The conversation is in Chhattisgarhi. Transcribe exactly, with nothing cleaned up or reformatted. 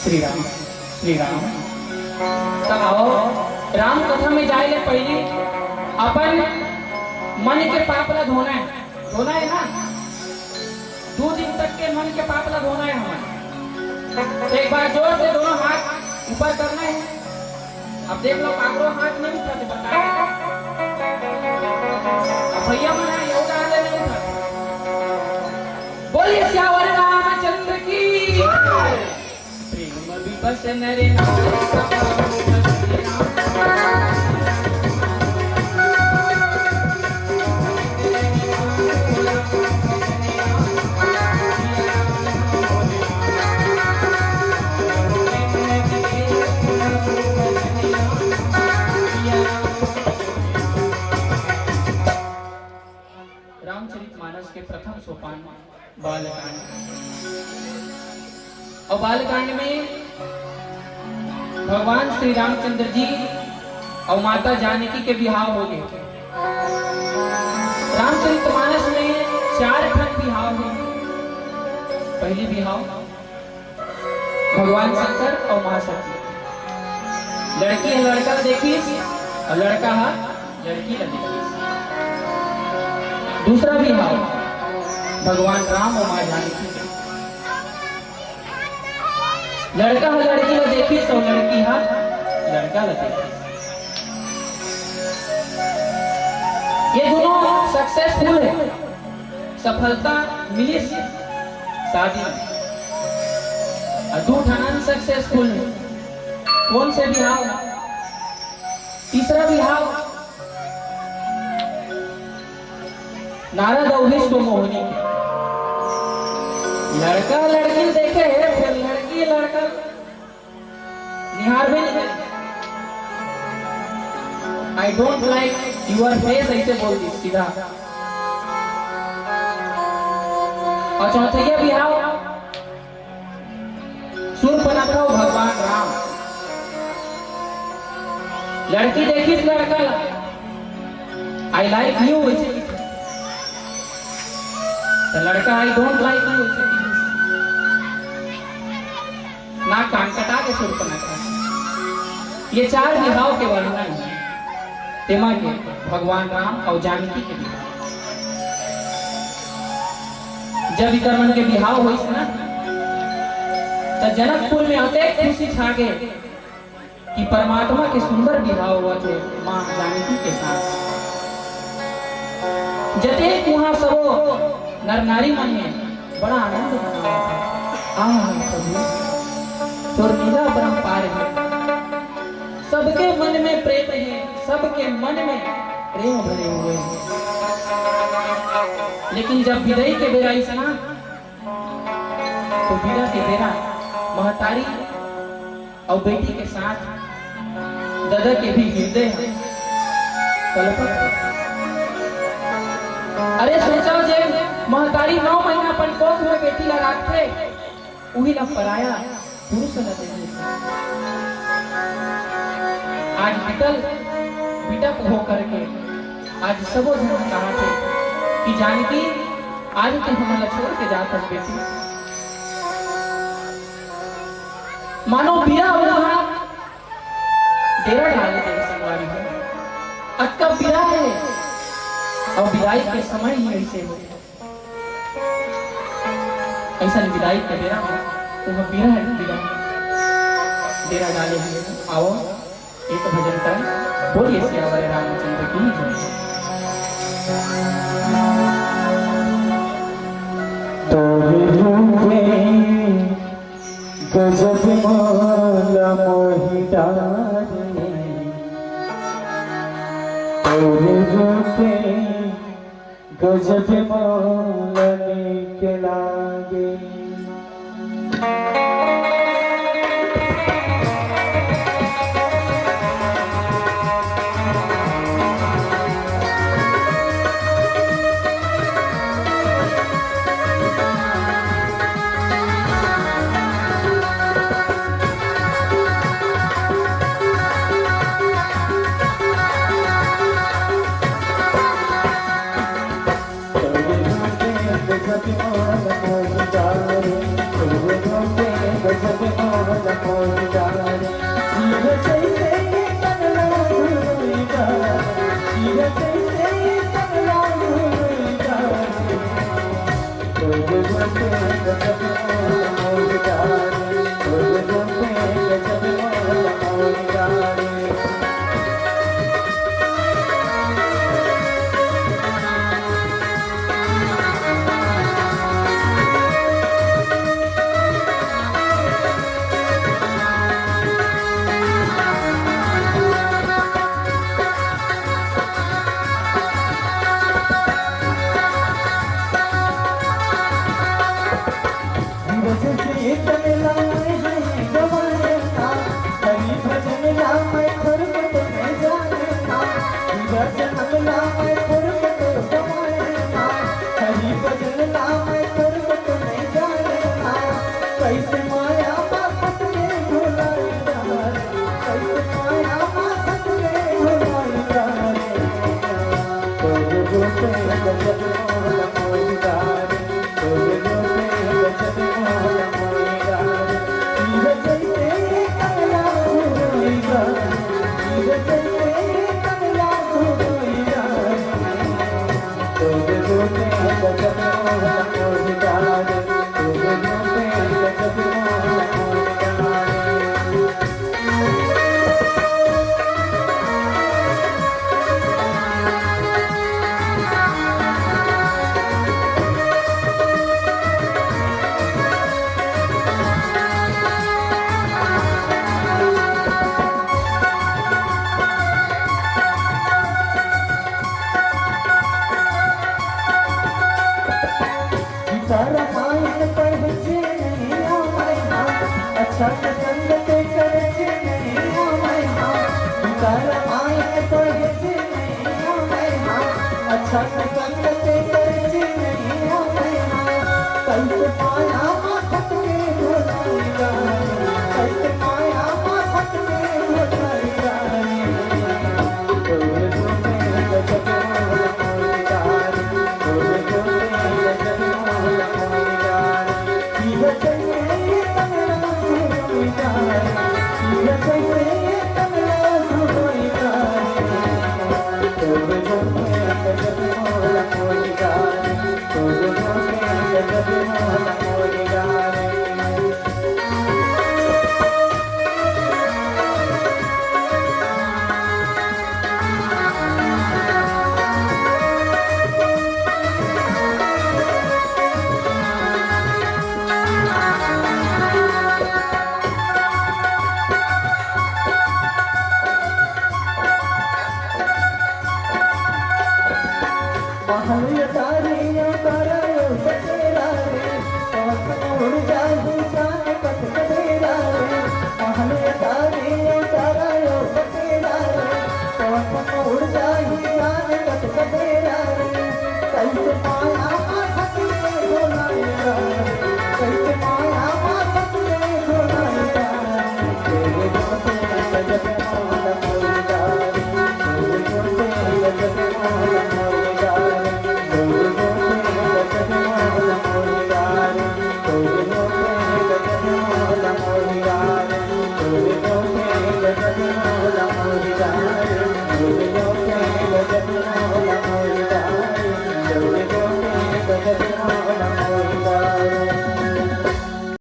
श्री राम, श्री राम। त आओ, राम कथा में जाए ले पहिली अपन मन के पाप ला धोना हे, धोना हे ना? दू दिन तक के मन के पाप ला धोना हे हमन। एक बार जोर से दोनों हाथ ऊपर करना हे। अब देख लो, काकरो हाथ नहीं उठा थे, बता। अब भैया मन हे, ये उठा ले, नहीं उठा। बोलिए सियावर रामचंद्र की। प्रेम विवश नर नारी का पावन बलिहारी। रामचरित मानस के प्रथम सोपान बालकांड। अउ बालकांड में भगवान श्री रामचंद्र जी अउ माता जानकी के बिहाव हो गे। रामचरित मानस में चार ठन बिहाव हे। पहिली बिहाव भगवान शंकर अउ माँ सती। लड़की ह लड़का ल देखिस अउ लड़का ह लड़की ल देखिस। दूसरा बिहाव भगवान राम अउ माँ जानकी। लड़का ह लड़की ल देखिस अउ लड़की ह लड़का ल देखिस। ये दोनों सक्सेसफुल हे, सफलता मिलिस शादी में। अउ दू ठन अनसक्सेसफुल हे। कोन से बिहाव? तीसरा बिहाव नारद अउ विश्व मोहिनी के। लड़का लड़की देखे हे, फेर लड़की लड़का निहारबे नहीं करे। "I don't like your face," ऐसे बोल दी सीधा। अउ चौथैया बिहाव सूर्पनखा अउ भगवान राम। लड़की देखिस लड़का ला, "I like you," ऐसे लिखे। त लड़का, "I don't like you," ऐसे लिखे। नाक कान कटा के सूर्पनखा। ये चार बिहाव के वर्णन हे, तेमा के भगवान राम अउ जानकी के बिहाव। जब इकर मन के बिहाव होइस ना, त जनकपुर में अतेक खुशी छा गे कि परमात्मा के सुंदर बिहाव होवत हे माँ जानकी के साथ। जतेक उहाँ सबो नर नारी मन हे बड़ा आनंद मनावत हे। आह प्रभु, तोर लीला अपरंपार हे। सबके मन में प्रेम हे, सबके मन में प्रेम भरे हुए हे। लेकिन जब बिदाई के बेरा आइस ना, तो बिदा के बेरा महतारी अउ बेटी के साथ ददा के भी हृदय ह कलपत हे। अरे सोचव, जे महतारी नौ महीना अपन कोख में बेटी ला राखथे, उही ला पराया पुरुष ला दे देथे। आज बिटल बिटप हो करके आज सबो झन कहा थे कि जानकी, आज तो हमन ला छोड़ के जात हस बेटी। मानो बिरा हुआ डेरा डाले दे संगवारी हो। अतका बिरा हे, अउ बिदाई के समय ही ऐसे हो। ऐसन बिदाई के बेरा में तुम बिरा, बिरा डेरा डाले हुए हो। आओ, एक भजन करें। बोलिए सियावर रामचंद्र की जय। तोरे रूपे गजब मोला मोहि डारे, तोरे रूपे गजब मोला नीक लागे।